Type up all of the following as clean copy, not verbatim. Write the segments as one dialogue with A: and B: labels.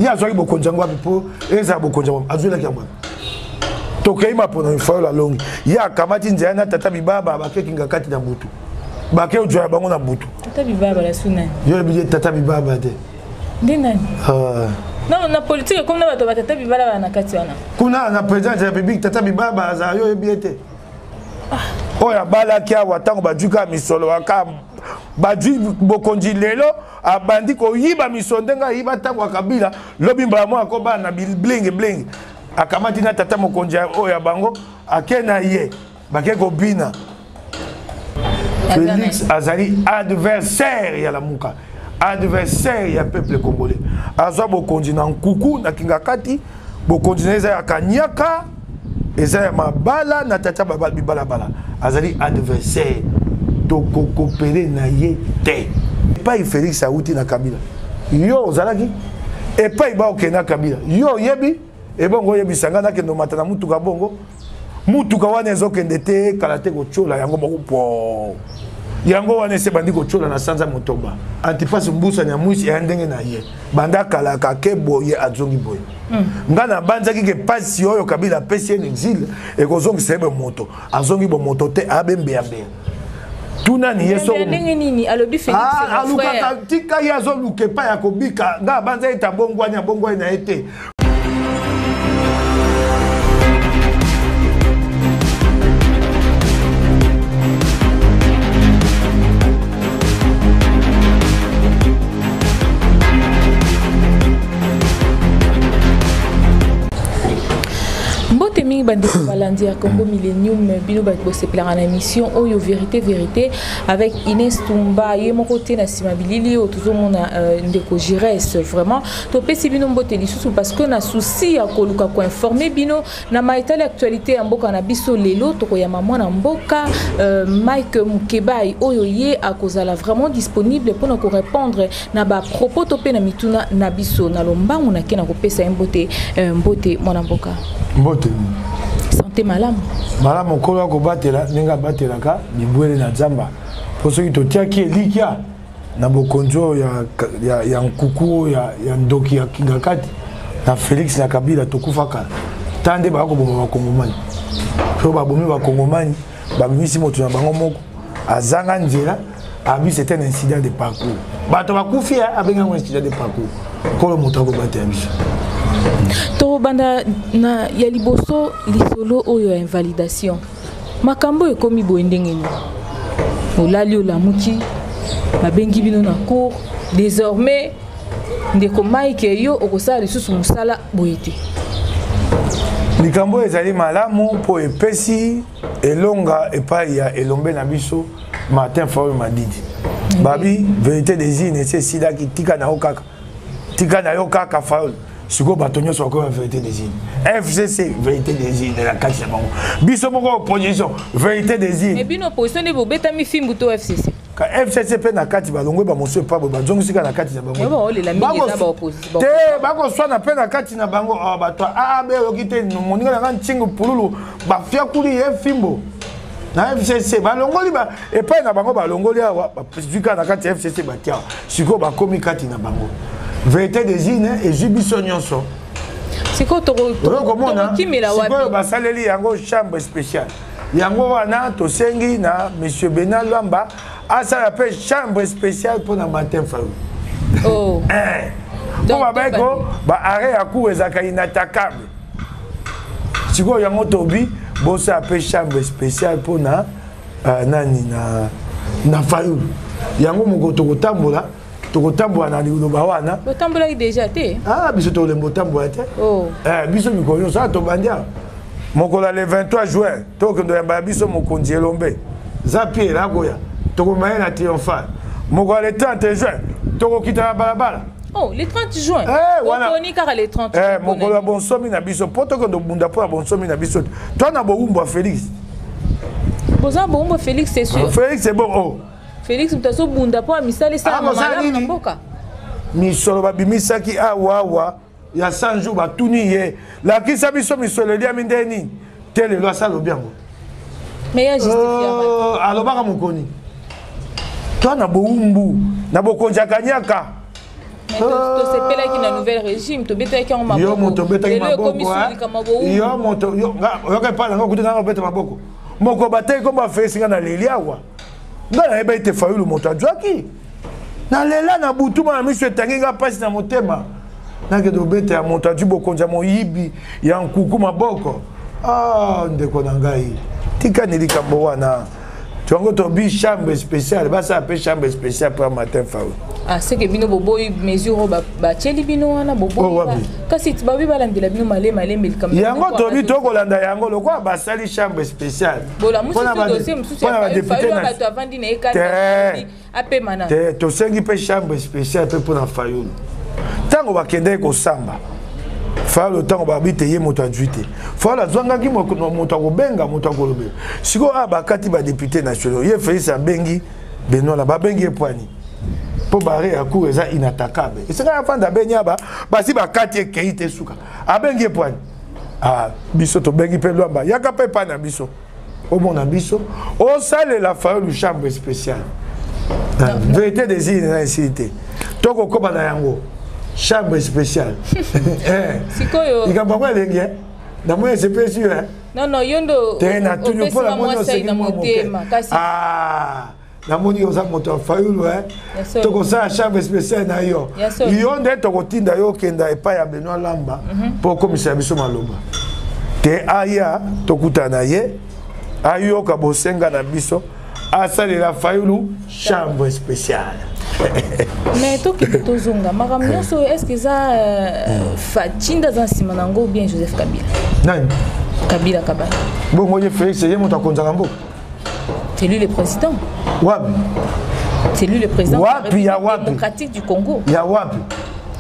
A: Ye azwaki bokonzi yango wapi mpo ezala bokonzi yango azwelaki yango wapi? Tokei mapona Fayulu alongi. Ye akamati nzela na tata bibaba bakeki ngakati na butu. Bake ojwa ya bango na butu.
B: Tata bibaba la suna.
A: Yo yebi tata bibaba te.
B: Nde nani? Ah. Non, na politique comme na bato ba tata bibala na kati wana.
A: Kuna na président de la République tata bibaba azala yo yebi te. Ah. Oyo abalaki awa ntango bazwi kaka misolo aka bazwi bokonzi lelo abandi koyiba misolo ndenge ayiba ntango ya Kabila lobi mbala moko akobala na blingi blingi akamati na tata mokonzi oyo ya bango ake na ye bake kobina. Félix azali adversaire ya Lamuka, adversaire ya peuple congolais. Azwa bokonzi na nkuku na kingakati, bokonzi na eza ya kanyaka, eza ya mabala na tata bibalabala. Azali adversaire, tokokopele na ye te. Epai Félix awuti na Kabila, yo ozalaki epai baokende na Kabila, yo oyebi ebongo oyebisa ngai nakende omata na mutuka bongo mutuka wana ezokende te kala te kotyola yango moko po yango wana ese bandi kotyola na sanza motoba. Antipasi mbusa nyamwisi eya ndenge na ye banda kalaka ke boye azongi boye. Ngai nabanzaki ke pasi oyo Kabila apesi ye na exil ekozongisa ye bomoto, azongi bomoto te, abe mbeyambeya. Tuna ni ye soko
B: ndenge nini alobi Félix
A: ah, alukaka tika ye azoluka epai ya kobika. Ngai abanza ete abongwani, abongwani na ye te.
B: Mbote mingi bandeko balandi ya Congo Millennium, bino bato bosepelaka na émission oyo Vérité Vérité avec Inès Tumba, ye moko te na nsima bilili oyo tozomona ndeko Giresse. Vraiment topesi bino mbote lisusu parce que na souci ya koluka koinforme bino na maetali actualité ya mboka na biso. Lelo tokoyamba mwana mboka Mike Mukebayi oyo ye akozala vraiment disponible mpona korépondre na bapropos to mpe na mituna na biso. Na lombangu nake na kopesa ye mbote. Mbote mwana mboka.
A: Mbote.
B: Santé malamu?
A: Malamu, nkolo akobatela ndenge abatelaka bibwele na nzamba. Mpo soki totiaki elikya na bokonzi oyo ya nkuku oyo ya ndoki ya kingakati na Félix na Kabila, tokufa kala. Ta nde baya koboma bakongomani, so babomi bakongomani, babimisi moto na bango moko azanga nzela, abi c'est un incident de parcours. Bato bakufi, abengi yango incident de parcours. Nkolo moto akobatela biso.
B: Tobanda na ya liboso, lisolo oyo ya invalidation. Makambo ekomi boye ndenge nini? Olali olamuki, babengi bino na cour, désormais ndeko Mike yo okosala lisusu mosala boye te.
A: Likambo ezali malamu mpo epesi elonga epai ya elombe na biso Martin Fayulu Madidi. Babi vérité des urnes esi esilaki, tika na yo kaka, tika na yo kaka Fayulu. Sikoyo bato nyonso bakoyeba vérité des urnes. FCC vérité des urnes na kati na bango, biso moko opposition vérité des urnes.
B: Mais bino opposition nde bobetami fimbu to FCC?
A: Ka FCC mpe na kati balongwe bamosusu epa boye, bazongisi kaka na kati na bango te, bakoswana mpe na kati na bango. Bato aab oyoki te, moninga na nga ntingu pululu bafiakuli ye fimbo na FCC, balongoli epai na bango, balongoli awa, bazwi kaka na kati ya FCC batia awa. Sikoyo bakomi kati na bango vérité des urnes ezwi biso nyonso.
B: Sikoyo tokokimela wapi?
A: Sikoyo basaleli yango chambre spéciale. Yango wana tosengi na monsieur Bernard Lwamba asala mpe chambre spéciale mpona Martin Fayulu.
B: Oh.
A: Mpo babai ko baarrêt ya cour ezalaka inattaquable. Sikoyo yango tobi bosala mpe chambre spéciale mpona nani na Fayulu. Yango moko tokotambola, tokotambola na liloba wana.
B: Botambolaki déjà te?
A: Ah, biso tokolemba otambola te.
B: Oh.
A: Biso mikolo nyonso awa tobandi awa mokolo ya le 23 juin tokende oyamba ya biso mokonzi elombe za Pierre akoya, tokomema ye na triomphal. Mokolo ya le 30 juin tokokita na balabala.
B: Oh, le 30 juin.
A: Wana
B: Oponi kaka le 30 juin.
A: Mokolo ya bonsomi na biso mpo tokende obunda mpo ya bonsomi na biso. To na bowumbu ya Félix.
B: Boza bowumbu Félix, c'est sûr.
A: Félix c'est bon. Oh.
B: Félix moto azobunda mpo ya misala esalama
A: Ah,
B: malamu na
A: nini?
B: mboka.
A: Misolo babimisaki awa awa ya 100 jours, batuni ye lakisa biso misolo eliami nde nini te. Lelo asala lobi yango.
B: Mais ya justifier.
A: Alobaka mokoni to na bowumbu na bokonzi ya kanyaka.
B: Tosepelaki na nouvelle régime, tobetaki yango
A: maboko. Yo moto obetaki maboko, yo moto oyoka epai nanga okuti nanga obeta maboko moko bateki kombo afesi nga na leli awa. Nga nayeba ete Fayulu moto azwaki. Nalela na butu, mana miso etangi nga mpasi na motema. Nakende kobeta ya moto azwi bokonzi ya moyibi ya nkuku maboko. Ah, ndeko na ngai, tikani likambo wana. Yango tobi chambre spéciale, basala mpe chambre spéciale mpo ya Martin Fayulu.
B: Ah, c'est que bino boboyi mesure oyo batieli bino wana, boboyi. Kasi babi balandela bino malema malembe
A: likambo. Yango tobi tokolanda yango lokola basali chambre spéciale.
B: Bolamusi dossier mosusu ya Fayulu, bato avandi na ye kati apema na
A: te. Tosengi mpe chambre spéciale mpe mpona Fayulu. Ntango bakendaki kosamba Fayulu, ntango babi te ye moto azwi te, Fayulu azwangaki moto akobenga, moto akolobela. Sikoyo awa bakati badéputé nationaux, ye Félix abengi Benoît na babengi ye pwani mpo barre ya cour eza inattaquable. Esengaki afanda abeni aba basi bakati ekei te, suka abengi ye pwani. Ah, biso tobengi mpe Lwamba, yaka mpe epai na biso, omona biso, osalela Fayulu chambre spéciale. Vérité des urnes na esili te, tokokóma na yango chambre spéciale.
B: Sikoyo
A: likambo yango elengi namoni esepesi yo.
B: Non, non, yo ndo
A: te natuni mpo namoni
B: oseki
A: mwa moke. Namoni oza moto ya Fayulu. Tokosala chambre spéciale na yo. Yo nde tokotinda yo okenda epai ya Benoit Lamba mpo okomisa biso maloba te. Aya tokutana na ye, ayoka bosenga na biso, asalela Fayulu chambre spéciale.
B: Mais tokende tozonga makambo nyonso, est ce que eza Fatshi nde aza nsima na yango ou bien Joseph Kabila?
A: Nani?
B: Kabila Kabila.
A: Bongo ye Félix, ye moto akonzaka mboka?
B: C'est lui le président.
A: Wapi?
B: C'est lui le président.
A: Wapi ya wapi?
B: Démocratique du Congo.
A: Ya wapi?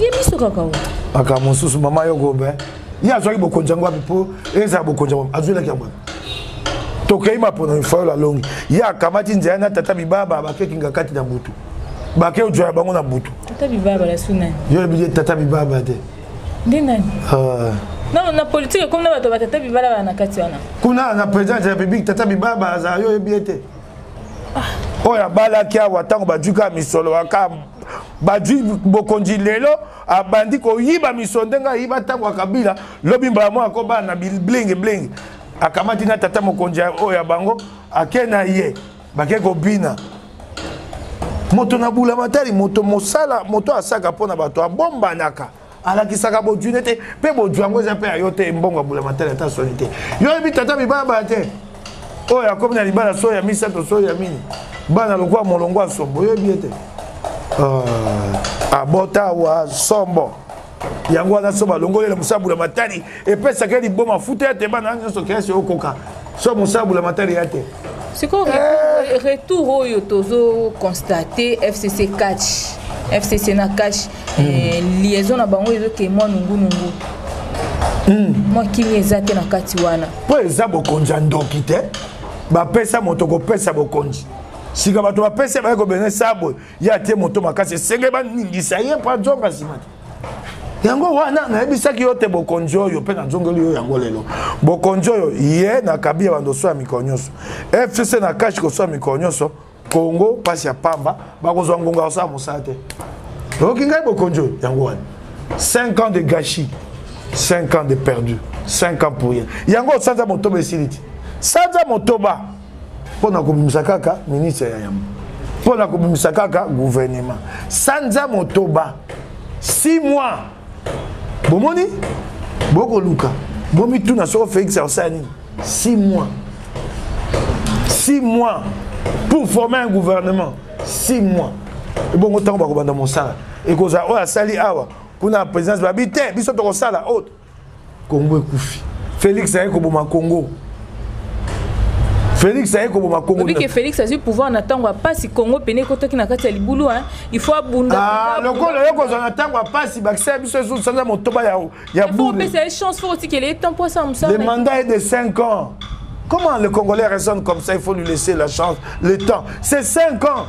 B: Ye biso kaka o.
A: Makambo mosusu, mama yokobe. Ye azwaki bokonzi yango wapi? Mpo ezala bokonzi yango, azwelaki yango wapi? Tokei mapona, Fayulu alongi, ye akamati nzela na tata bibaba, bakekinga kati na butu, bake ozwa ya bango na butu.
B: Tata bibaba la su nani?
A: Yo yebi ye tata bibaba te?
B: Nde nani? Non, na politique ekomi na bato batata bibala bana na kati wana.
A: Kuna na président ya République, tata bibaba azala. Yo oyebi ye te? Oyo abalaki awa ntango bazwi kaka misolo, aka bazwi bokonzi, lelo abandi koyiba misolo ndenge ayiba ntango ya Kabila. Lobi mbala moko akobana na blinge blinge, akamati na tata mokonzi oyo ya bango, ake na ye, bake kobina. Moto na bula matali, moto mosala, moto asaka mpo na bato, abombanaka, alakisaka bojune te, mpe bojwi yango eza mpe ya yo te. Mbongo ya bula matali, ata soni te. Yo oyebi tata mibaba te oyo akomi na libala so ya misato, so ya mini, bana lokola molongo ya sombo? Oyebi ye te? Abota awa sombo yango wana. So balongolela mosala bula matali, epesaka ye liboma, futa ya te bana nyonso kelasi okoka so mosala bula matali ya te.
B: Sikoyo retour oyo tozo constate, FCC CACH, FCC na CACH, liaison na bango ezokee mwa nungunungu, mwa kimia eza te na kati wana.
A: Mpo eza bokonzi ya ndoki te. Bapesa moto kopesa bokonzi sika, bato bapesa baye kobene sa boye, ye atie moto makasi, esenge baningisa ye mpo azonga nsima te. Yango wana nayebisaki yo te, bokonzi oyo mpe nazongeli yo yango lelo. Bokonzi oyo ye na Kabila bando so ya mikolo nyonso, FCC na CACH kosala mikolo nyonso, Congo mpasi ya pamba, bakozwa ngonga kosala mosala te. Oyoki ngai? Bokonzi oyo yango wana, 5 ans de gâchis, 5 ans de perdu, 5 ans pour rien. Yango sanza 8 esili ti sanza 8 mpo na kobimisa kaka ministre ya yambo, mpo na kobimisa kaka gouvernement. Sanza 8, 6 mois. Bomoni, bokoluka bomituna soko Félix akosala nini. 6 mois, 6 mois pour former un gouvernement, 6 mois. Ebongo ntango bakobanda mosala, ekozala oyo asali awa kuna na présidence, babi te biso tokosala oyo. Congo ekufi. Félix aye koboma Congo. Félix aye koboma Congo.
B: Obi ke Félix azwi pouvoir na ntango ya pasi, Congo pene ekotaki na kati ya libulu, hein. Il faut abunda.
A: Ah, lokola yo kozwa na ntango ya pasi, bakisa biso esusu sanza 8 ya
B: boule. Opesa ye chance, faut otikela ye temps mpo asala mosala.
A: Le mandat est de 5 ans. Comment le Congolais raisonne comme ça? Il faut lui laisser la chance, le temps. C'est 5 ans.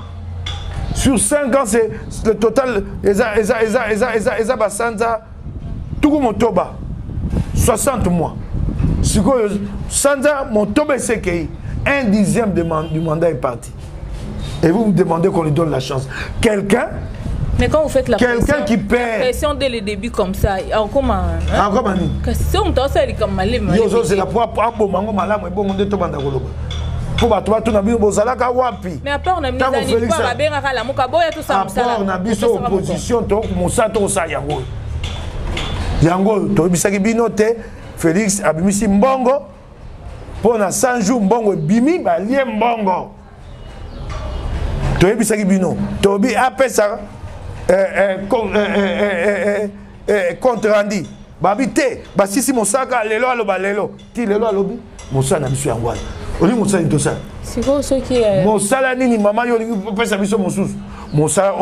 A: Sur 5 ans, c'est le total. Eza, eza, eza, eza, eza, eza, basanza, 60, 60 mois. Sikoyo, sanza, 8 esekei. Un dixième du mandat est parti. Et vous vous demandez qu'on lui donne la chance. Quelqu'un
B: Mais quand vous faites la
A: quelqu'un qui perd
B: pression dès le début comme ça, comment
A: hein? Akoma nini?
B: Kasi soki moto asala likambo malema.
A: Yo ozozela po aboma yango malamu ebongo nde tobanda koloba mpo bato batuna bino bozalaka wapi?
B: Mais apport na bino ezali po babengaka Lamuka boya tosala
A: mosala. Apport na biso opposition to mosala tokosala yango oyo. Yango oyo toyebisaki bino te Félix abimisi mbongo mpo na 100 jours mbongo ebimi balie mbongo. Toyebisaki bino tobi apesa compte rendu babi te basisi mosaka lelo aloba lelo ti lelo alobi mosala na biso yango wana olingi mosala nini tosala
B: sikoyo soki
A: mosala nini mama yo olingi opesa biso mosusu mosala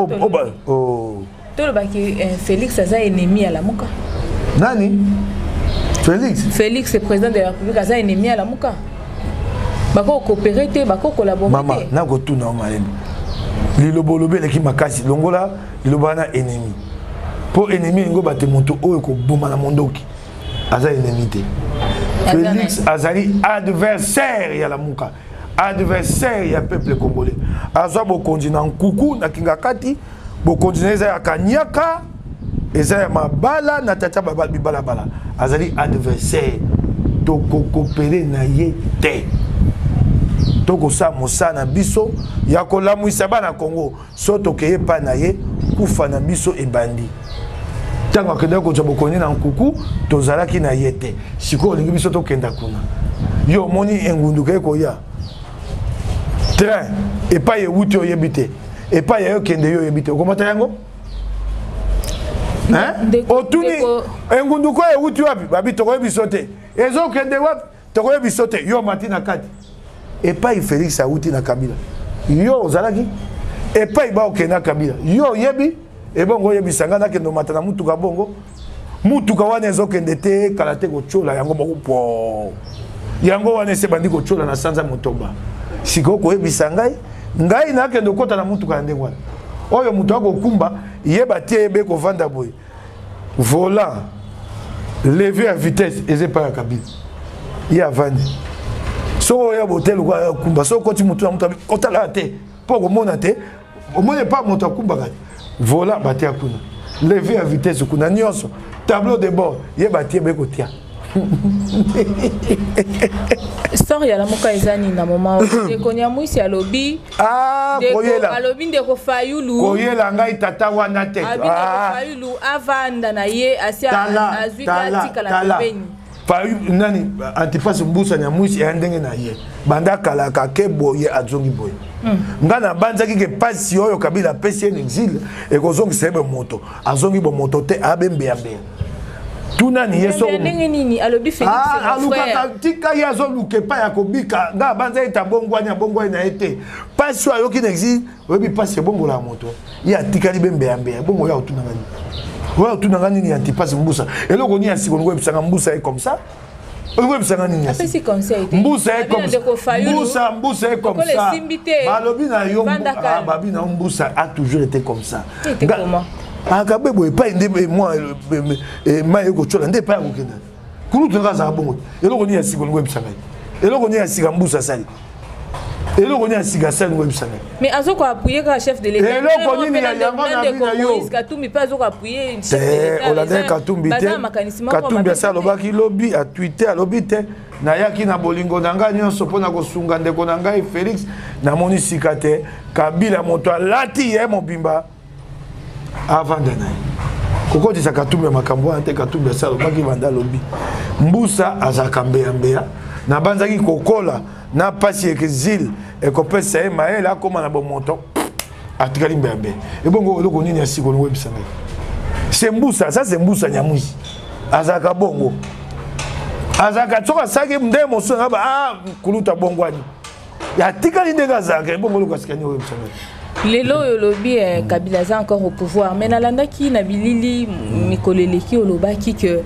A: oh.
B: Tolobaki Félix aza ennemi ya Lamuka.
A: Nani? Félix?
B: Félix président de la République aza ennemi ya Lamuka. Bako coopérer te, bako collaborer te.
A: Mama, nakotuna yo mayele. Liloba olobi eleki makasi, longola liloba wana ennemi. Po ennemi elingi obate moto oyo koboma na mondoki. Aza ennemi te. Félix azali adversaire ya Lamuka, adversaire ya peuple congolais. Azwa bokonzi na nkuku na kingakati, bokonzi na eza ya kanyaka, eza ya mabala na tata bibalabala. Azali adversaire, tokokopele na ye te. Tokosala mosala na biso ya kolamwisa bana Congo. So tokeye pa na ye, kufa na biso ebandi. Ntango akendaki kozwa bokonzi na nkuku, tozalaki na ye te. Sikoyo olingi biso tokenda kuna. Yo omoni engunduka ekoya. Train epai ewuti oyebi te, epai ya yo kende yo oyebi te, okomata yango? Hein? Otuni engunduka ewuti wapi? Babi tokoyebi biso te. Ezokende wapi? Tokoyebi biso te. Yo mati na kati. Epai Félix awuti na Kabila. Yo ozalaki? Epai ba okenda Kabila. Yo oyebi? Ebongo oyebisa nga nakende omata na mutuka bongo. Mutuka wana ezokende te, kala te kotiola yango moko po. Yango wana ese bandi kotiola na sanza motoba. Sikoyo koyebisa ngai, ngai nakende okota na mutuka ya ndenge wana. Oyo moto akokumba, ye batie ye be kovanda boye. Volant, levier ya vitesse eza epai ya Kabila. Ye avandi. Soko oya bote lokola ya kumba, soko okoti motu na motu kotala te, mpo okomona te, omoni epai moto akumbaka te. Volant batia kuna, levier ya vitesse kuna nyonso, tableau de bord ye batie be kotia.
B: Sort ya Lamuka eza nini na moment oyo? Ndeko Nyamwisi alobi,
A: Ah, koyela.
B: Alobi ndeko Fayulu.
A: Koyela ngai tata wana te.
B: Alobi ndeko Fayulu avanda na ye asi azwi atikala pembeni.
A: Fayulu nani Antipas Mbusa Nyamwisi ya ndenge na ye. Banda kala kake boye azongi boye. Nga na banzaki ke pasi oyo Kabila apesi ye na exil ekozongisa ye bomoto. Azongi bomoto te abe mbeya mbeya. Tuna ni ye soko
B: ndenge nini alobi Félix
A: ah, alukaka tika ye azoluka epai ya kobika. Nga abanza ete abongwani, abongwani na ye te. Pasi oyo ayoki na exil, oyebi pasi ebongolaka moto. Ye atikali be mbeya mbeya. Bongo ya otuna nga nini? Oya otuna nga nini Antipas Mbusa? Eloko nini ya siko olingi oyebisa nga Mbusa ye comme ça? Olingi oyebisa nga nini ya
B: siko? Apesi conseil te.
A: Mbusa ye comme
B: ça.
A: Mbusa, Mbusa ye comme
B: Lokola
A: ça.
B: esimbi te.
A: Balobi na yo,
B: Vanda
A: ah,
B: calme.
A: babi na yo Mbusa a toujours été comme ça.
B: Était
A: Nga
B: comment?
A: Akabe boye epai nde mwa mai ekotyola nde epai akokenda. Kulutu nga azalaka bongo. Eloko nini ya sika olingi oyebisa ngai? Eloko nini ya sika Mbusa asali? Eloko nini ya sika asali olingi oyebisa ngai?
B: Mais azoko appuyer kaka chef de l'État.
A: Eloko nini ya yango na
B: Ndeko
A: bino yo?
B: Moïse Katumbi pe azoko appuyer chef de
A: Te,
B: l'État.
A: olandaki Katumbi te.
B: Baza na makanisi moko
A: Katumbi
B: mabe
A: asi alobaki lobi, atwite alobi te. Nayaki na bolingo na ngai nyonso mpo na kosunga ndeko na ngai Félix. Namoni sika te Kabila moto alati ye mobimba avanda na ye. Kokotisa Katumbi ya makambo wana te. Katumbi asi alobaki banda alobi. Mbusa azalaka mbeya mbeya. Nabanzaki kokola na pasi exil ekopesa ye mayele akoma na bomoto. Atikali mbeya mbeya. Ebongo eloko nini ya siko olingi oyebisa ngai? C'est Mbusa, ça c'est Mbusa Nyamwisi. Azalaka bongo. Azalaka soki asalaki nde mosusu nga ba, ah, kuluta bongwani. Atikali ndenge azalaka, ebongo eloko ya sika nini oyebisa ngai?
B: Lelo oyo olobi Kabila aza encore au pouvoir, mais nalandaki na bilili mikolo eleki olobaki que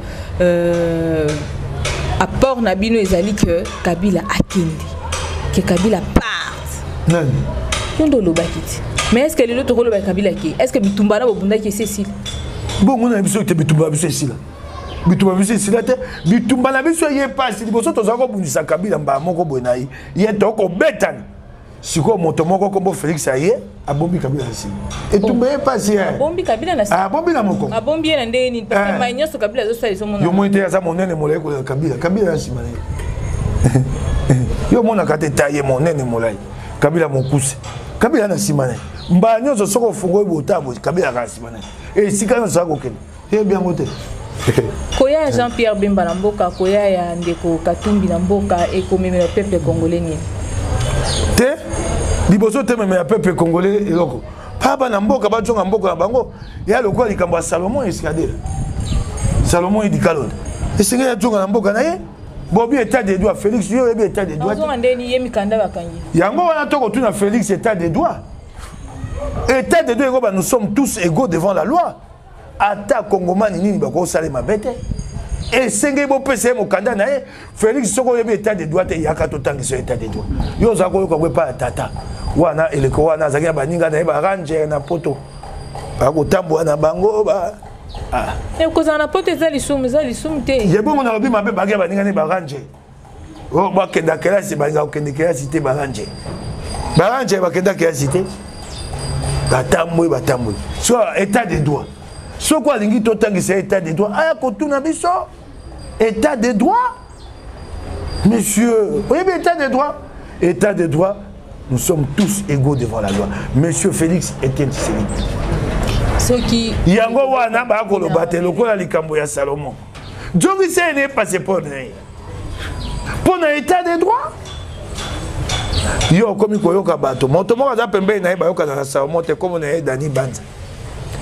B: apport na bino ezali que Kabila akende, que Kabila parte.
A: Nani?
B: Yo nde olobaki te. Mais est-ce que lelo tokoloba Kabila ke? Est-ce que bitumba na bobundaki esi esila?
A: Bongo na biso te bitumba na biso esila. Bitumba na biso esila te. Bitumba na biso ye pasi liboso tozala kobundisa Kabila mbala moko boye na ye. Ye tokobetana. Sikoyo moto moko kombo Félix aye, abombi Kabila na nsima. Etumba ye pasi ye.
B: Abombi Kabila na nsima.
A: Abombi na mokongo.
B: Abombi ye na ndenge nini? Parce que eh. mai nyonso Kabila azosala ezomona.
A: Yo moni te aza monene molai koleka Kabila. Kabila na nsima na ye. Yo omonaka te taye monene molai. Kabila mokuse. Kabila na nsima na ye. Mbala nyonso soki ofungoli bota boye Kabila kaka nsima na ye. Esika nyonso akokende. Yebi yango te.
B: Koya ya Jean-Pierre Bemba na mboka, koya ya ndeko Katumbi na mboka ekomemela peuple congolais nini?
A: Te, liboso te memela peuple congolais eloko. Pa bana mboka bazonga mboka na bango, ya lokola likambo ya Salomon Escadela. Salomon Idikalonda. Esengeli azonga na mboka na ye. Bobi état de droit, Félix yo oyebi état de droit.
B: Azonga ndeni ye mikanda bakangi.
A: Yango wana tokotuna Félix état de droit. État de droit ekoba nous sommes tous égaux devant la loi. Ata kongomani nini bakosala mabe te. Esengeli bopesa ye mokanda na ye. Félix soki oyebi état de droit te, yaka totangisa état de droit. Yo oza koyoka ngo epai ya tata wana eleko wana azalaki na baninga na ye baranger na poto, bakotambola na bango ba
B: ah. Kozala na poto eza lisumu, eza lisumu te.
A: Ye bongo nalobi mabe, baki ya baninga na ye baranger. Oh, bakenda kelasi, balinga kokende kelasi te, baranje baranje bakenda kelasi te, batambwi batambwi. So état de droit, soki alingi totangisa état de droit, aya kotuna biso état de droit. Monsieur, oyebi état de droit? État de droit, nous sommes tous égaux devant la loi. Monsieur Félix Etienne Tshisekedi.
B: Soki
A: yango wana bakoloba te lokola likambo ya Salomon. Zongisa ye na passeport na ye. Mpo na état de droit, yo okomi koyoka bato, moto moko aza pembeni na ye, bayokana na Salomo te, kombo na ye Dani Banza.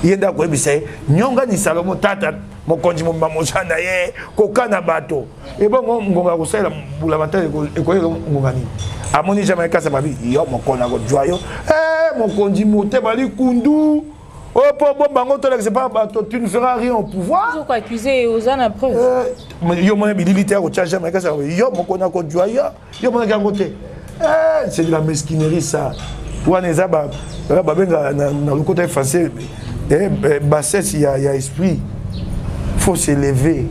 A: Ye nde akoyebisa ye nyongani Salomo tata mokonzi mobimba moza na ye kokana bato. Ebongo ngonga ya kosalela mbulamatari ekoyela ngonga nini? Amoni jamais kasa babi yo mokonzi akozwa yo. Eh, mokonzi motema likundu. Oh, po bomba yango tolakisa pa bato, tu ne feras rien au pouvoir.
B: Ozoko accuse, oza na preuve.
A: Eh, yo mona bilili te ya kotia jamais kasa yo mokonzi akozwa yo, yo monaki yango te. Eh, c'est de la mesquinerie ça. Wana eza ba babenga na lokota ya français eh, eh, bassesse ya esprit. Faut s'élever.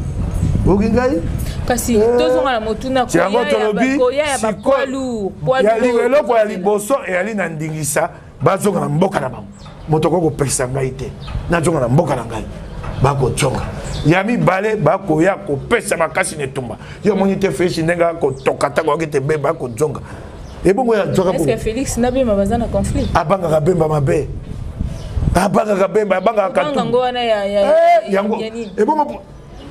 A: Oyoki ngai?
B: Kasi eh, tozonga na motuna
A: yango tolobi
B: koya ya ba poids lourd, poids
A: lourd. Eloko ya liboso eyali na ndingisa bazonga na mboka na bango. Moto akoki kopekisa ngai te, nazonga na mboka na ngai. Bakozonga. Ya mibale, bakoya kopesa makasi na etumba. Yo omoni te Félix ndenge akotoka ntango ayoki te Bemba akozonga. Ebongo ya azwaka
B: Est-ce que Félix na Bemba baza na conflit?
A: Abangaka Bemba mabe. Abangaka Bemba, abangaka
B: Katumbi. Yango wana ya ya
A: eh, yango. Ebongo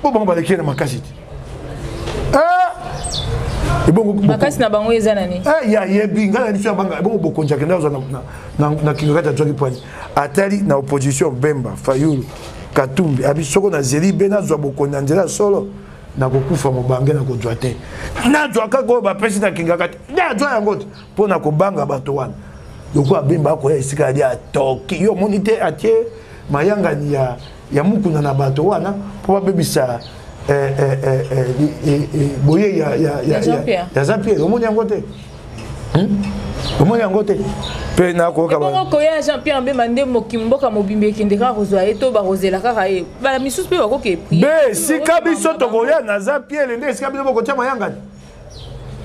A: po bango baleki na makasi te. Eh! Ebongo
B: makasi na bango eza na nini?
A: Eh, ya yebi ngai na biso abanga. Ebongo bokonzi akenda kozwa na Kingakati, azwaki poani. Atali na opposition Bemba, Fayulu, Katumbi, abi soko nazeli be nazwa bokonzi na nzela solo, nakokufa mobange, nakozwa te. Nazwa kaka oyo bapesi na Kingakati. Nazwa yango te mpo na kobanga bato wana. Lokola Bemba akoya esika ali atoki. Yo omoni te atie mayangani ya mukuna na bato wana mpo babebisa eh, eh, eh, eh, boye ya Jean-Pierre. Omoni yango te? Omoni yango te? Mpe nakoyoka
B: bongo koya Jean Pierre Bemba nde mboka mobimba ekende kaka kozwa ye to bakozela kaka ye, bala misusu mpe bakoki
A: be esika biso tokoya na Jean Pierre nde esika bino bokotia mayangani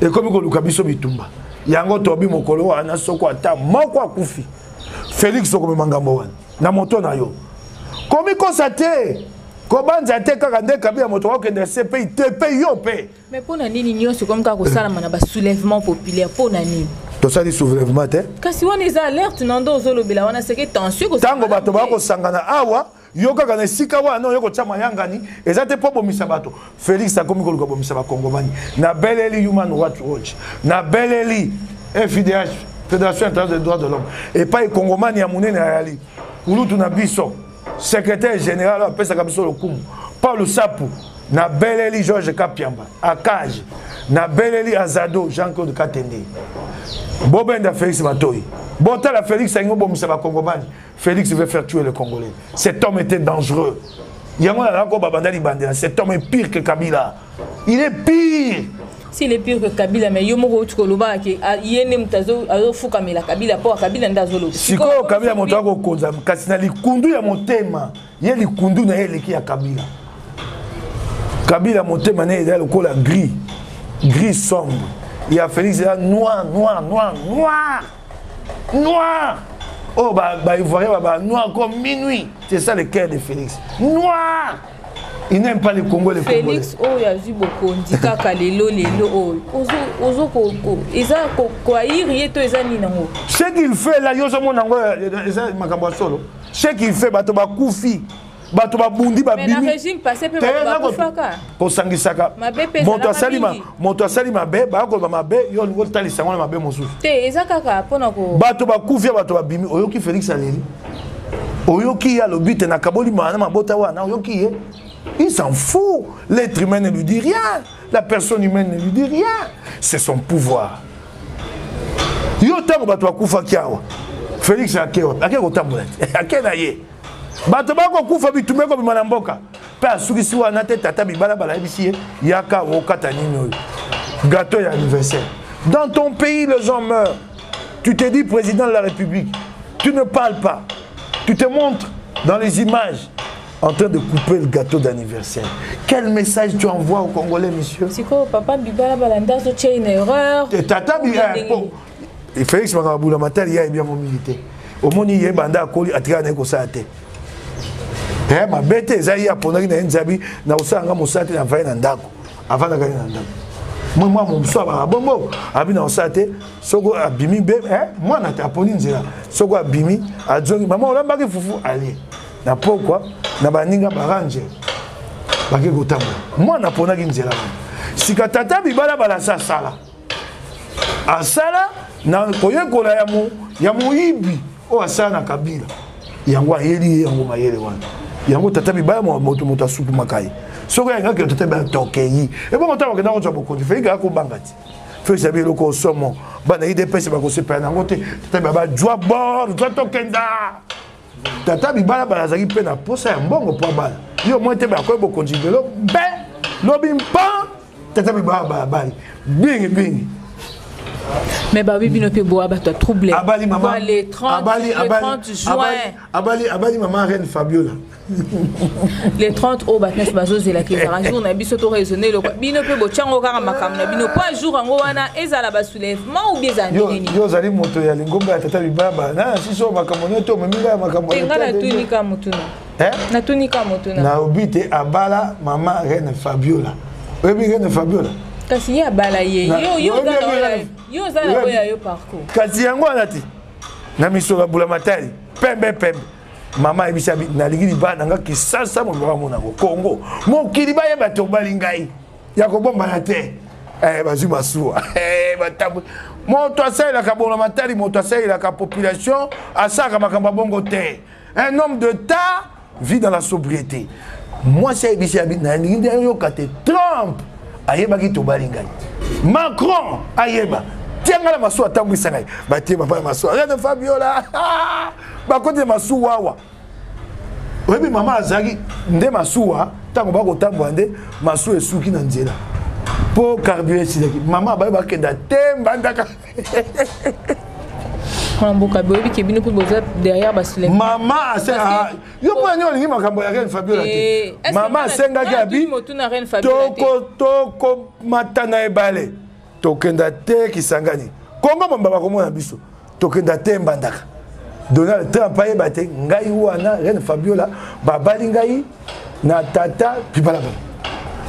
A: ekomi koluka biso bitumba. Yango tobi mokolo wana soko ata moko akufi, Félix okomema ngambo wana na moto na yo. Komikosa te, kobanza te kaka nde Kabila moto akokende CPI te mpe yo mpe.
B: Mais mpo na nini nyonso ekomi kaka kosalama na basoulèvement populaire? Mpo na nini?
A: Tosali soulèvement te.
B: Kasi wana eza alerte na ndo ozolobela wana, seke tension.
A: Ntango bato bakosangana awa, yo kaka na esika wana oyo kotia mayangani eza te mpo bomisa bato. Félix akomi koluka bomisa bakongomani. Nabeleli Human Rights Watch, nabeleli FIDH, Fédération internationale des droits de l'homme, epai kongomani ya monene ayali kulutu na biso, secrétaire général apesaka biso lokumu, Paul Sapu. Nabeleli Georges Kapiamba Akage, nabeleli Azado Jean-Claude Katende, bobenda Félix Matoi. Botala Félix alingi obomisa bakongomani. Félix veut faire tuer le Congolais. Cet homme était dangereux. Yango nazalaka ko babanda libandela. Cet homme est pire que Kabila. Il est pire.
B: S'il est pire que Kabila, mais yo moko outi koloba ke ye nde moto azofukamela Kabila, mpo Kabila nde azoloba.
A: Sikoyo Kabila moto akokonza, kasi na likundu ya motema ye, likundu na ye eleki ya Kabila. Kabila motema na ye eza lokola gris gris sombre, ya Félix eza noir noir noir noir. Noir. Oh, bah, bah, Ivoirien, bah, bah, noir comme minuit. C'est ça le cœur de Félix. Noir. Il n'aime pas le Congo, le
B: Félix oyo azwi bokonzi kaka lelo lelo oyo ozo ko eza ko kohaïr ye to eza nini yango.
A: Ce qu'il fait là, yo ozomona yango eza makambo ya solo. Ce qu'il fait, bato bakufi. Bato babundi babimi.
B: Mais na régime passé pe bato bakufaka.
A: Kosangisaka. Moto asali ma moto asali mabe, bakoloba mabe, yo olingi otalisa yango na mabe mosusu.
B: Te, eza kaka pona ko.
A: Bato bakufi, bato babimi, oyoki Félix aleli. Oyoki ye alobi te nakaboli mawa na mabota wana, oyoki ye. Il s'en fout. L'être humain ne lui dit rien. La personne humaine ne lui dit rien. C'est son pouvoir. Yo ntango bato bakufaki awa, Félix ake wapi? Ake kotambola te. Ake na ye. Bato bakokufa bitumba ekobima na mboka. Mpe asukisi wana te, tata bibalabala ayebisi ye yaka okata nini oyo gâteau ya anniversaire. Dans ton pays, les gens meurent. Tu te dis président de la République, tu ne parles pas. Tu te montres dans les images en train de couper le gâteau d'anniversaire. Quel message tu envoies aux Congolais, monsieur?
B: Siko, papa Bibala Balanda, c'est une erreur.
A: Et tata Bibala, et Félix Makabula Matali, il y a bien mon militaire. Au moins, il y a banda akoli atika na kosala te. Eh, mabe te eza ye aponaki na ye nzabi na kosala nga mosala te na vai na ndako avandaka ye na ndako mwa mwa mosusu abaka bongo abi na kosala te soko abimi be eh, mwana te aponi nzela soko abimi azongi mama olambaki fufu alie na pokwa na baninga barange bake kotambola mwana aponaki nzela wana sika tata bibalabala asasala asala na koyekola ya, mo, ya moyibi oyo asala na Kabila yango ayeli ye yango mayele wana yango tata bibaya moto moto asukumaka ye soki ayangaki tata bibaya tokei ebongo ntango akenda kozwa bokonzi Felix akobanga ti Felix abi eloko osomo bana UDPS bakosepela nango te tata bibaya bajwa bor jwa tokenda tata bibalabala azalaki mpe na posa ya mbongo mpo abala yo moi te bakoyi bokonzi lelo mpe lobi mpa tata bibalabala abali bingi bingi.
B: Mais babi bino mpe boa bato ya trouble.
A: Abali mama
B: le 30,
A: abali,
B: le
A: abali,
B: 30 juin.
A: Abali, abali, abali mama reine Fabiola.
B: Le 30 oyo bato nyonso bazozelaka ezalaka jour na biso to raisonne eloko bino mpe botyango kaka makambo na bino po jour yango wana ezala basoulèvement ou bien ezala ndenge nini?
A: Yo ozali moto ya lingomba ya tata bibaba na siso makambo nyonso omemi ngai ya makambo.
B: Te, ngai natuni ka motuna. Natuni ka motuna.
A: Naobi te abala mama reine Fabiola. Oyebi reine Fabiola?
B: Kasi ye abala ye. Yo oza na oyo ya yo parcours.
A: Kasi yango wana ti na misolo ya bulamatari pembe pembe. Mama ayebisi abi nalingi libala na nga Kisasa mobimba bamona yango Congo mokili bayeba te obali ngai ya kobombana te. Bazwi masuwa batambo moto asalelaka bulamatari moto asalelaka population asalaka makambo ya bongo te. Un homme d'État vit dans la sobriété. Mwasi ayebisi abi nalingi nde ayoka te Trump ayebaki tobali ngai Macron ayeba tia ngai na masuwa atambwisa ngai batie papa na masuwa reine Fabiola bakoti na masuwa awa oyebi mama azalaki nde masuwa ntango bakotambola nde masuwa esuki na nzela mpo carburant esilaki mama abaye bakenda te mbandaka.
B: Mwana mboka boyebi ke bino mpe boza derrière basoulèvement.
A: Mama asenga yo mpo nani olingi makambo ya reine Fabiola te? Mama asengaki abi tokomata na ebale tokenda te Kisangani Kongo momba bakomona biso tokenda te Mbandaka. Donald Trump ayeba te ngai wana reine Fabiola babali ngai na tata bibalabala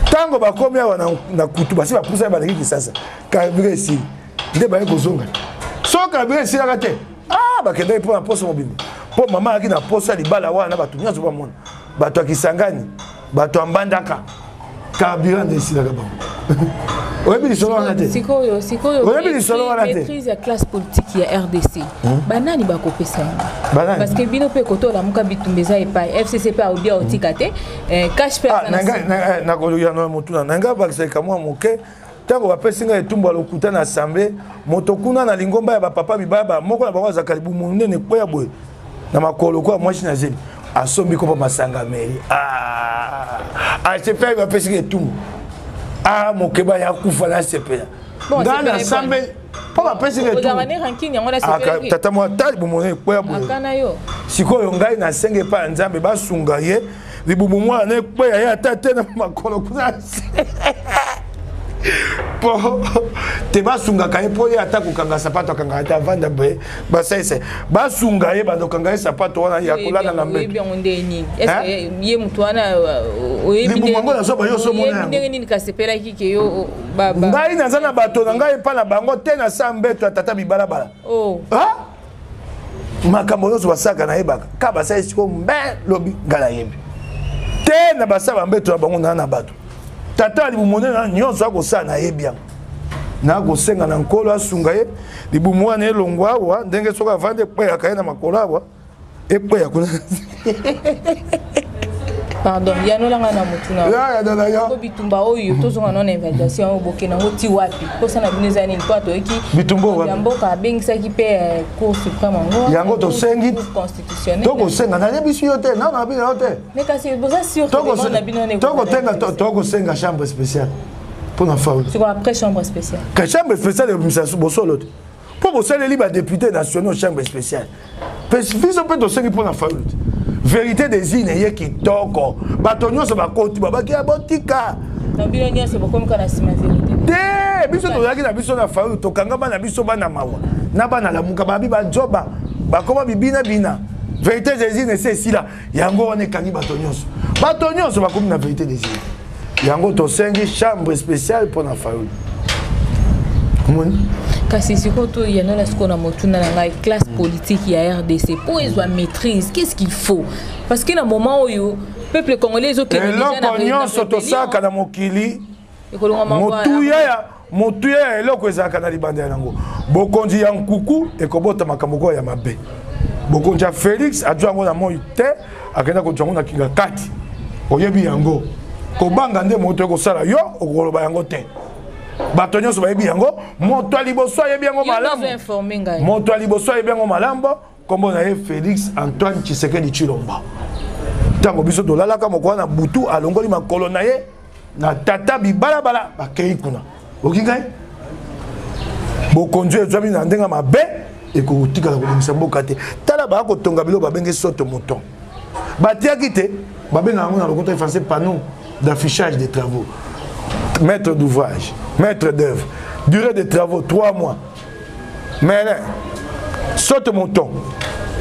A: ntango bakomi awa na kutu basi bapusa baleki Kisasa carburant esili nde baye kozonga so carburant esilaka te bakendaki mpo na poso mobimba mpo mama ayaki na poso ya libala wana bato nyonso bamona bato ya Kisangani bato ya Mbandaka carburant nde esilaka bango. Oyebi lisolo wana te?
B: Sikoyo, sikoyo
A: oyebi lisolo wana te?
B: Maîtrise ya classe politique ya RDC banani bakopesa yango? Parce que bino mpe koto olamuka bitumba eza epai FCC mpe aobi aotika te cash mpe
A: Nakoyano motuna na ngai bakisaka mwa moke ntango bapesi ngai etumbu ya lokuta na assemblée moto kuna na lingomba ya bapapa bibaba moko na bango azalaka libumu monene kweya boye na makolo kwa mwasi na zeli asombi kopa masanga meri asepeli bapesi ngai etumbu mokeba ya kufa na sepela ngai na assemblée mpo bapesi ngai etumbu tata mwa ta libumu monene kweya boye sikoyo ngai nasenge epai ya Nzambe basunga ye libumu mwana ekweya ye ata te na makolo kuna. Po te basungaka ye mpo ye ata kokanga sapato akangaka te, avanda boye, basalisa basunga ye, banda kokanga ye sapato wana ya kolala na
B: mbeto. Yango nde nini? Ye moto wana
A: oyebi yango nazoba yo
B: somona ndenge nini kasepelaki ke yo?
A: Ngai naza na bato na ngai epa na bango te, na sa mbeto ya tata bibalabala.
B: Oh.
A: Makambo nyonso basalaka nayebaka ka basali sikoyo mbe lobi ngai nayebi te na basala bambeto na bango naa na bato tata ya libumu monene na nyonso akosala nayebi yango. Nakosenga na Nkolo asunga ye, libumu wana elongwa awa, ndenge soki avandi ekweyaka ye na makolo awa, ekweya kuna.
B: Pardon, yanolanga na motu na bitumba oyo tozonga nano na invalidation oyo, bokende yango ti wapi? Mposa na bino eza nini? Mpo toyoki
A: bitumba
B: ya mboka abengisaki mpe Cour suprême yango.
A: Yango tosengi, tokosenga, nayebisi yo te, nano nabi na yo te.
B: Mais kasi boza sûr na bino?
A: Tokotenga, tokosenga chambre spéciale mpo na faulu.
B: Après chambre spéciale?
A: Ka chambre spéciale ebimisa bosolo te, mpo bosaleli badéputé nationaux chambre spéciale. Biso mpe tosengi mpo na Fayulu te. Vérité des urnes ye kitoko, bato nyonso bakoti, babaki ya botika.
B: Bino nyonso bokomika na nsima vérité?
A: Te, biso tozalaki na biso na Fayulu, tokanga bana biso, bana mawa na bana Lamuka, babi bajoba bakoma bibina bina. Vérité des urnes ese esila, yango wana ekangi bato nyonso, bato nyonso bakomi na vérité des urnes. Yango tosengi chambre spéciale mpo na Fayulu.
B: Omoni? Kasi sikoyo toyanola sikoyo na motuna na ngai: classe politique ya RDC, mpo ezwa maîtrise, qu'est ce qu'il faut? Parce que na moment oyo peuple congolais ezokende
A: eloko nyonso tosalaka na mokili, motuya ya motuya ya eloko ezalaka na libanda ya yango. Bokonzi ya nkuku ekobota makambo koyo ya mabe. Bokonzi ya Félix azwa yango na moi te, akenda kozwa yango na kinga kati. Oyebi yango, kobanga nde moto ekosala yo okoloba yango te. Bato nyonso bayebi yango. Moto ya liboso ayebi yango malamu, moto ya liboso ayebi yango malamu, nkombo na ye Félix Antoine Tshisekedi Tshilomba. Ntango biso tolalaka moko wana butu, alongoli makolo na ye na tata bibalabala, bakei kuna. Oki ngai, bokonzi ezwami na ndenge mabe, ekotikala kobongisa mboka te. Tala, baya kotonga biloko babenge saut-de-mouton, batiaki te, babengaka yango na lokota français panneau d'affichage des travaux, maître d'ouvrage, maître d'œuvre, durée de travaux 3 mois. Mais saut-de-mouton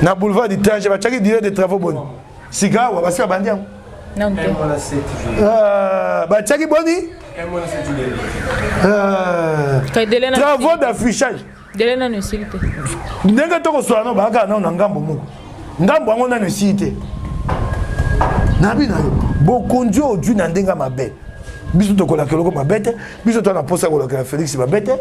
A: na boulevard du Trajet, batiaki durée de travaux boni? Sika awa basi babandi yango, batiaki boni travaux d'affichage?
B: Délai nano esili te.
A: Ndenge tokoswala no, bayaka nano na ngambo moko, ngambo yango nano esili te. Nabi na yo, bokonzi oyo ozwi na ndenge mabe, biso tokolaka eloko mabe te. Biso toza na mposa kolakela Félix mabe te.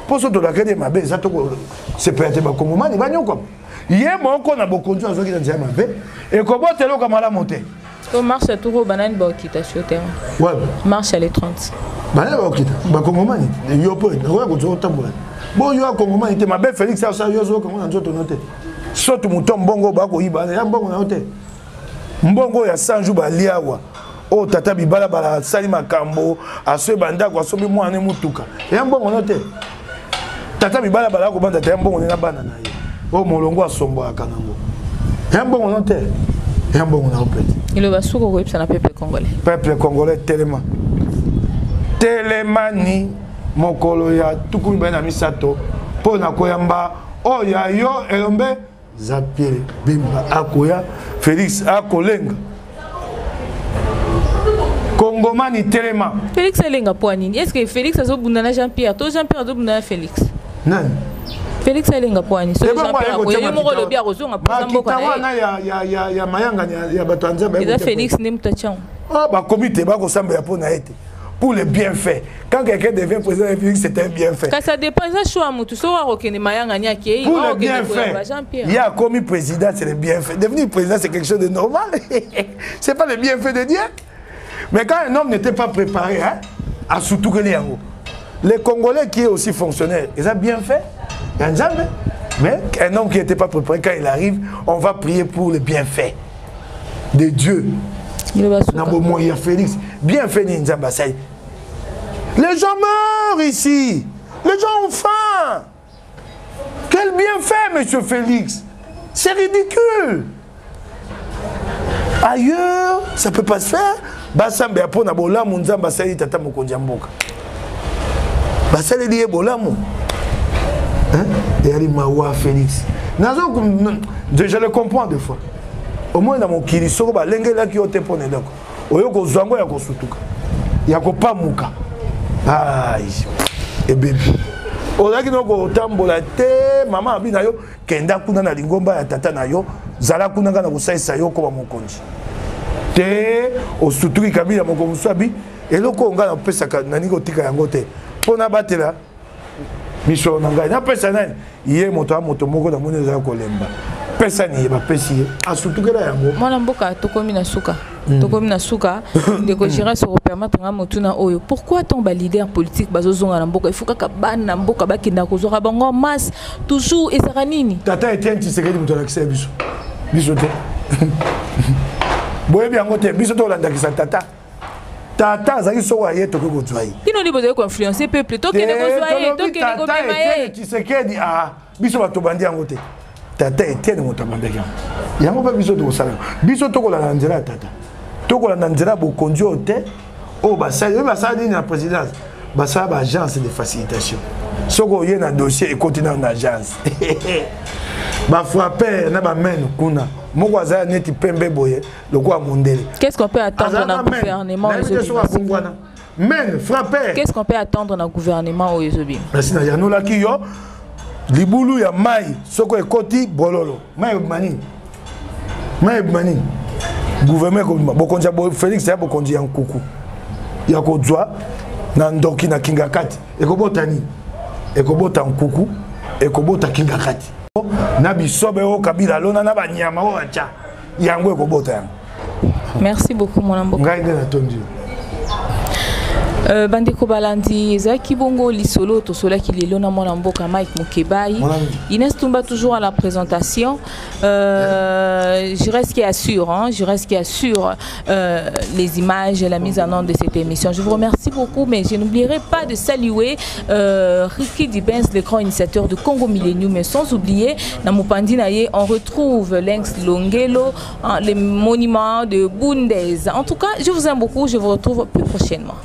A: Mposo tolakeli ye mabe eza tokosepela te. Bakongomani banyokwama, ye moko na bokonzi oyo azwaki na nzela mabe, ekobota eloko malamu te.
B: To marche tour banani bakokita sur terrain?
A: Wapi?
B: Marche le 30.
A: Banani bakokita? Bakongomani. Yo mpo nakoya kozwa otambola bo yo akongomani te. Mabe Félix asala, yo azoyokango na nzoto no te. Saut-de-mouton, mbongo bakoyiba ya mbongo na yo te, mbongo ya 100 jours balia awa, oyo tata bibalabala asali makambo, asoyi bandako, asombi mwana mutuka, ya mbongo no te. Tata bibalabala akobanda te, ya mbongo ne na bana na ye oyo molongo asombolaka nango, ya mbongo no te, ya mbongo na yo pete.
B: Eloba suka okoyebisa na peuple congolais?
A: Peuple congolais, telema, telemani mokolo ya 23 mpo na koyamba oyo ya yo elombe Jean-Pierre Bemba akoya, Félix akolenga. Kongomani, telema.
B: Félix alenga mpo nini? Est ce que Félix azobunda na Jean Pierre to Jean Pierre azobunda na Félix?
A: Nani?
B: Félix alenga mpo nini? Soki Jean Pierre akoya, ye moko olobi akozonga mpoza mboka
A: na ye. Wana ya mayangani ya bato ya Nzambe.
B: Eza Félix nde moto atiango.
A: Oh, bakomi te, bakosambela mpo na ye te, pour le bienfait. Quand quelqu'un devient président de la République, c'est un bienfait.
B: Quand ça dépend, ça choix mutu. So akokende mayangani akei.
A: Pour le bienfait. Il y a commis président, c'est le bienfait. Devenir président, c'est quelque chose de normal. C'est pas le bienfait de Dieu. Mais quand un homme n'était pas préparé, hein, à surtout que les les Congolais qui est aussi fonctionnaire, ils ont bien fait. Mais un homme qui n'était pas préparé, quand il arrive, on va prier pour le bienfait de Dieu. Na bomoi ya Félix, bienfait nini Nzambe asali? Les gens meurent ici, les gens ont faim. Quel bienfait, monsieur Félix? C'est ridicule. Ailleurs, ça peut pas se faire. Basambela mpo na bolamu Nzambe asali tata mokonzi ya mboka. Basaleli ye bolamu. Eyali mawa Félix. Nazo je le comprends des fois. Au moins na mokili soko balengelaki yo te mpo na eloko. Oyo kozwa yango ya kosutuka. Ya kopamuka. Ai ebebi. Ozalaki no kotambola te mama abi na yo kenda kuna na lingomba ya tata na yo zala kuna nga na kosalisa yo okoma mokonzi te osutuki kabila moko mosusu abi eloko oyo ngai napesaka nalingi kotika yango te mpo nabatela misolo na ngai napesa nani ye moto ya moto moko namoni ezala kolemba pesani ye bapesi ye asutukela yango
B: mwana mboka tokomi na suka tokomi na suka. Ndeko Gérard, okopermettre nga motuna oyo: pourquoi tant baleader politique bazozonga na mboka, il faut kaka bana mboka bakenda kozwaka bango masse toujours? Ezalaka nini?
A: Tata Etienne Tshisekedi moto alakisa ye biso. Biso te, boyebi yango te. Biso tokolandakisa tata. Tata azalaki soko aye, tokoki kozwa ye.
B: Bino nde bozali koinfluence peuple, tokende kozwa ye, tokende komema ye.
A: Tshisekedi, ah, biso bato bandi yango te. Tata Etienne moto abandaki yango. Yango mpe biso tokosala. Biso tokolanda na nzela ya tata, tokolanda nzela ya bokonzi oyo te. Oyo basali oyo, basala nini na présidence? Basala baagence de facilitation. Soki oye na dossier, ekoti nano na agence. Bafrapper na bamene kuna, moko aza neti pembe boye lokola mondele.
B: Qu'est-ce qu'on peut attendre na gouvernement?
A: Ezobima men frapper.
B: Qu'est-ce qu'on peut attendre na gouvernement oyo ezobima?
A: Nasi nayanolaki yo: libulu ya mai, soko ekoti bololo, mai ebima nini? Mai ebima nini? Gouvernement ekobima, bokonzi ya Félix ya bokonzi ya nkuku ya kozwa na ndoki na kinga kati. Ekobota nini? Ekobota nkuku, ekobota kinga kati na bisobe oyo Kabila alona na banyama oyo atya yango, ekobota yango.
B: Merci beaucoup, mwana mboka.
A: Ngai nde natondi yo.
B: Bandeko balandi, ezalaki bongo lisolo tosolaki lelo na mwana mboka Mike Mukebayi. Inès Tumba toujours à la présentation. Je reste qui assure, hein, je reste qui assure les images et la mise en onde de cette émission. Je vous remercie beaucoup, mais je n'oublierai pas de saluer Ricky Dibens, le grand initiateur de Congo Millennium, mais sans oublier, na mopanzi na ye, on retrouve Lenx Longelo, hein, les monuments de Bundes. En tout cas, je vous aime beaucoup, je vous retrouve plus prochainement.